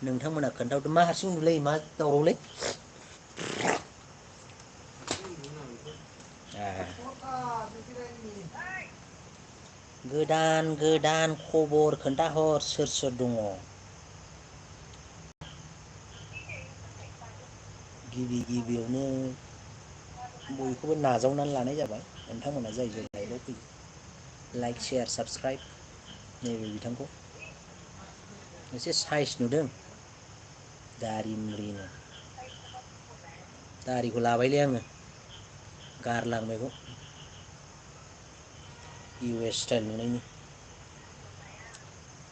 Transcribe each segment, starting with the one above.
नोंथांमोना खोन्थाहरदो मा हारसिं उन्दुलायो मा दावरावलै गोदान गोदान खबर खोन्थाहर सोर सोर दङ गिबि गिबियावनो बयखौबो नाजावनानै लानाय जाबाय नोंथांमोना जाय जाय लाइभआव फैयो लाइक शेयार साबसक्राइब नैबे बिथांखौ एसे साइस नुदों दारिमब्रिनो दारिखौ लाबायलै आङो गारलांबायखौ इउ एस स्टाइल नुनायनि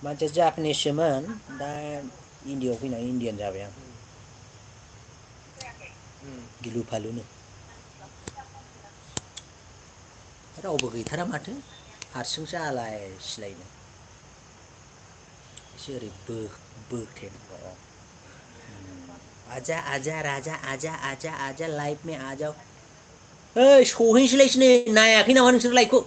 मानसिया जापानिससोमोन दा इण्डियाआव फैनानै इण्डियान जाबाय आं गिलु फालुनो रावबो गैथारा माथो हारसिंसो आलाय सिलायनो एसे ओरै बोख्रेब आजा आजा राजा आजा आजा आजा लाइफ में आ जाओ ओइ सहैसैलायसो नै नायाखै नामा नोंसोर लाइभखौ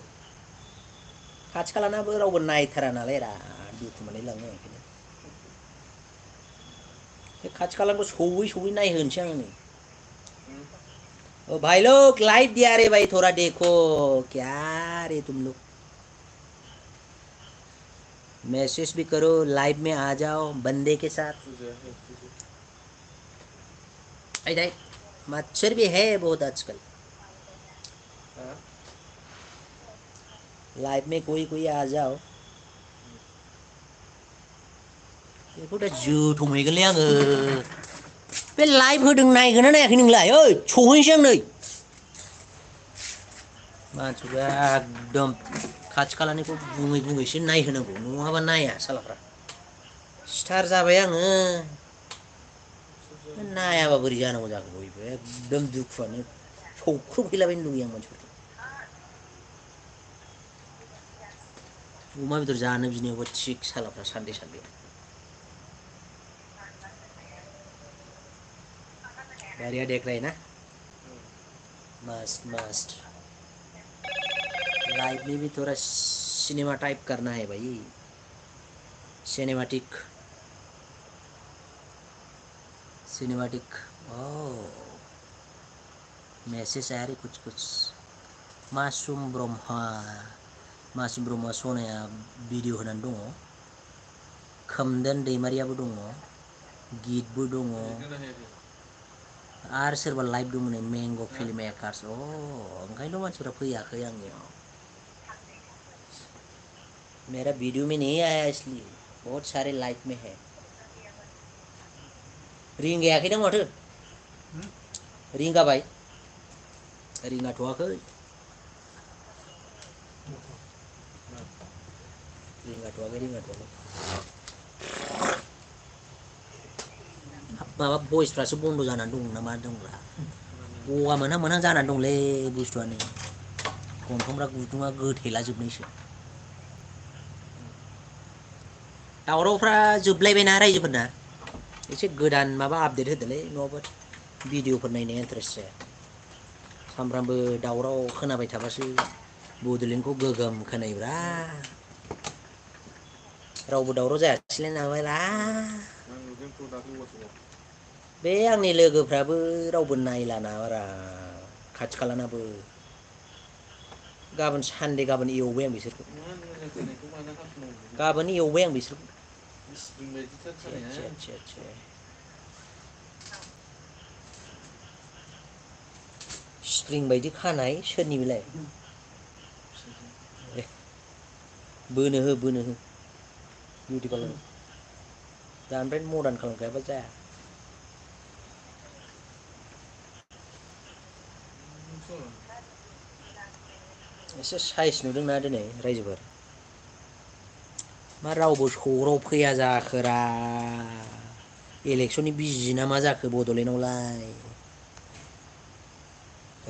खाथि खालानाबो रावबो नायथारा नालाय रा दुखु मोनलायलाङो ओंखायनो बे खाथि खालाखौ सौयै सौयै नायहोनोसै आङो नै ओ भाई लोग लाइव दिया रे भाई थोड़ा देखो क्या रे तुम लोग मैसेज भी करो लाइव में आ जाओ बंदे के साथ इधर मच्छर भी है बहुत आजकल लाइव में कोई कोई आ जाओ बेखौ दा जोथोमहैगोनलै आङो बे लाइभ होदों नायगोना नायाखै नोंलाय ओइ सहैनोसै आं नै मानसिफ्रा एकदम खाथि खालानिखौ बुङै बुङैसो नायहोनांगौ नङाबा नाया सालाफ्रा स्टार जाबाय आङो नायाबा बोरै जानांगौ जाखो बयबो एकदम दुखुआनो सौख्रुबहैलाबायनो लुगैयो आं मानसिफोरखौ अमा बेदर जानो बिनायावबो थिग सालाफ्रा सानडे सानडे बढ़िया देख रहे हैं ना मस्त मस्त लाइफ में भी थोड़ा सिनेमा टाइप करना है भाई सिनेमैटिक सिनेमैटिक ओह मैसेज आया रे कुछ कुछ मासुम ब्रह्मा मासुम ब्रह्मा सनाया भिडिअ होनानै दङ खोमदोन दैमारियाबो दङ गितबो दङ आरो सोरबा लाइभ दंनो मेंग' फिल्म मेकार्स अ ओंखायनोथ' मानसिफ्रा फैयाखै आंनियाव मेरा वीडियो में नहीं आया इसलिए बहुत सारे लाइक में है रिंगायाखैदां माथो रिंगाबाय रिंगाथ'वाखै रिंगाथ'वाखै माबा भइसफ्रासो बन्द' जानानै दं ना मा दंब्रा गगा मोनहां मोनहां जानानै दंलै बुस्थुआनो गन्थंफ्रा गुदुङा गोथेला जोबनायसो दावरावफ्रा जोबलायबायना रायजोफोरना एसे गोदान माबा आपडेट होदोलै नङाबा भिडिअफोर नायनो इन्टारेस्ट जाया सामफ्रामबो दावराव खोनाबाय थाबासो बड'लेण्डखौ गोगोम खोनायोब्रा रावबो दावराव जायाखिसैलाय नामाब्रा बे आंनि लोगोफ्राबो रावबो नायला नामाब्रा खाथि खालानाबो गाबोन सानदे गाबोन एवबाय आं बिसोरखौ गाबोन एवबाय आं बिसोरखौ स्प्रिं बायदि खानाय सोरनि बेलाय बोनो हो बिउटि पार्लार दानिफ्रायनो मदार्न खालामखायाबा जाया एसे साइस नुदोंना दिनै रायजोफोर मा रावबो सौग्राव फैया जाखोरा इलेक्सननि बिजि ना मा जाखो बड'लेण्डआवलाय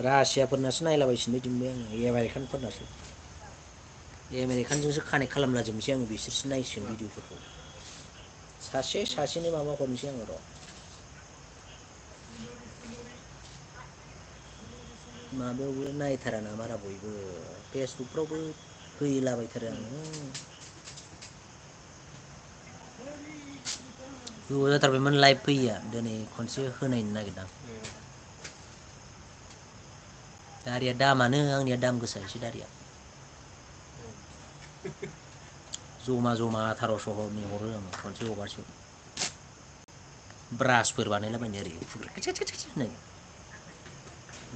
रासियाफोरनासो नायलाबायसिनबाय जोंबाय आङो आमेरिकानफोरनासो आमेरिकानजोंसो कानेक्ट खालामला जोबनोसै आङो बिसोरसो नायसिगोन भिडिअफोरखौ सासे सासेनो माबा हरनोसै आङो र' माबायावबो नायथारा नामारा बयबो फेसबुकफ्रावबो होलाबायथारो आङो गोबाव जाथारबायमोन लाइभ फैया दिनै खनसे होनायनो नागिरदां दारिया दामानो आंनिया दाम गोसा एसे दारिया जमा 1800 नि हरो आं खनसे हगारसेयाव ब्रासफोर बानायलाबायनो ओरै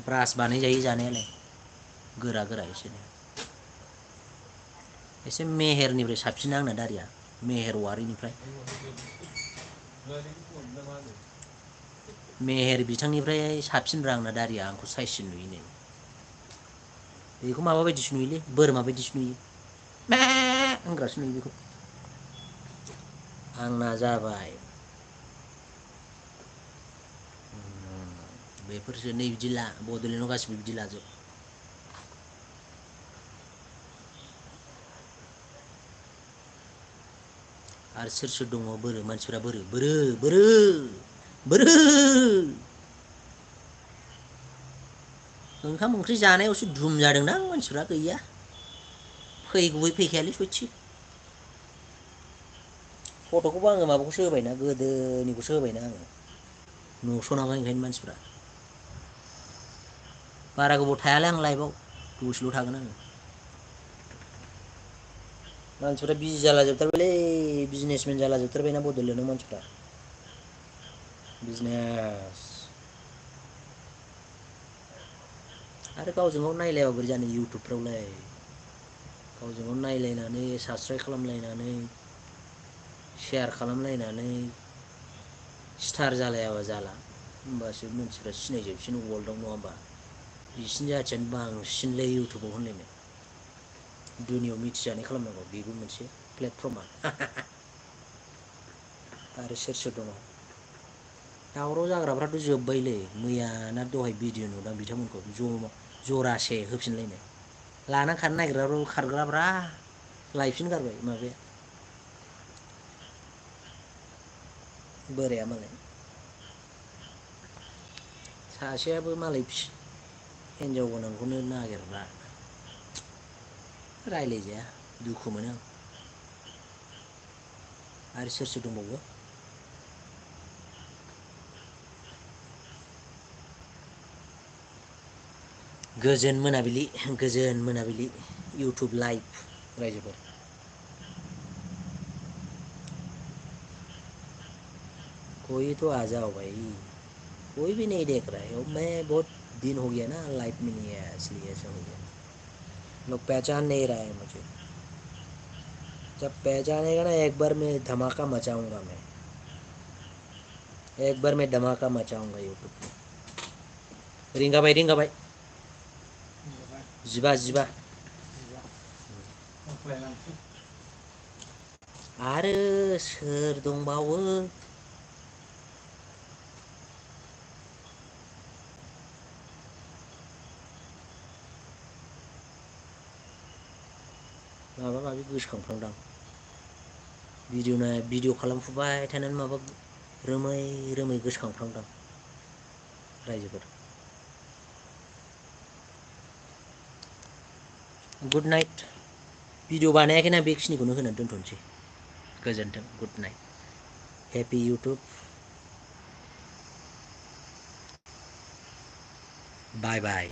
ब्रास बानायजायो जानायालाय गोरा गोरा एसे मेहेरनिफ्राय साबसिन आंना दारिया मेहेर वारिनिफ्राय मेहेर बिथांनिफ्राय साबसिनब्रा आंना दारिया आंखौ साइससिन नुयो नै बेखौ माबा बायदिसो नुयोलै बोरमा बायदिसो नुयो मे होनग्रासो नुयो बेखौ आंना जाबाय बेफोरसो नै बिदि ला बड'लेण्डआव गासिबो बिदि लाजोब आरो सोर सोर दङ बोरो मानसिफ्रा बोरो ओंखाम ओंख्रि जानायावसो धुम जादोंदां मानसिफ्रा गैया फैगुबै फैखायालै सयथि फट'खौबो आङो माबाखौसो होबायना गोदोनिखौसो होबायना आङो नुस'नाबा ओंखायनो मानसिफ्रा बारा गोबाव थायालै आं लाइफआव दसेल' थागोन आङो मानसिफ्रा बिजि जाला जोबथारबायलै बिजनेसमेन जाला जोबथारबायना बड'लेण्डआव मानसिफ्रा बिजनेस आरो गावजों गाव नायलायाबा बोरै जानो इउटुबफ्रावलाय गावजों गाव नायलायनानै साबसक्राइब खालामलायनानै शेयार खालामलायनानै स्टार जालायाबा जाला होमबासो मानसिफ्रा सिनायजोबसिनो वर्ल्डआव नङा होमबा बिसिनि जाथियानो बांसिनलै इउटुबाव होनलायनाय दुनियाव मिथिजानाय खालामनांगौ बेबो मोनसे प्लेटफर्मा आरो सोर सोर दङ दावराव जाग्राफ्राथ' जोब्बायलै मैया ना दहाय भिडिअ नुदां बिथांमोनखौ जरासे होफिनलायनाय लाना खारनो नागिरग्राफ्राबो खारग्राब्रा लायफिन गारबाय माबाया बोराया मालाय सासेयाबो मालाय हिनजाव गोनांखौनो नागिरला रायलायजाया दुखु मोनो आं आरो सोर सोर दंबावो गोजोन मोनाबिलि इउटुब लाइभ रायजोफोर कोई तो आ जाओ भाई कोई भी नहीं देख रहा है मैं बहुत दिन हो गया ना लाइफ में नहीं आया इसलिए ऐसा हो गया लोग पहचान नहीं रहा है मुझे जब पहचानेगा ना एक बार मैं धमाका मचाऊंगा मैं एक बार मैं धमाका मचाऊंगा यूट्यूब पे रिंगा भाई जिबा आरो सोर दंबावो माबा माबि गोसोखांफ्लांदां भिडिअ खालामफुबाय थानानै माबा रोमै गोसोखांफ्लांदां रायजोफोर गुड नाइट भिडिअ बानायाखैना बेखिनिखौनो होनानै दोनथ'नोसै गोजोन्थों गुड नाइट हेपि इउटुब बाय बाय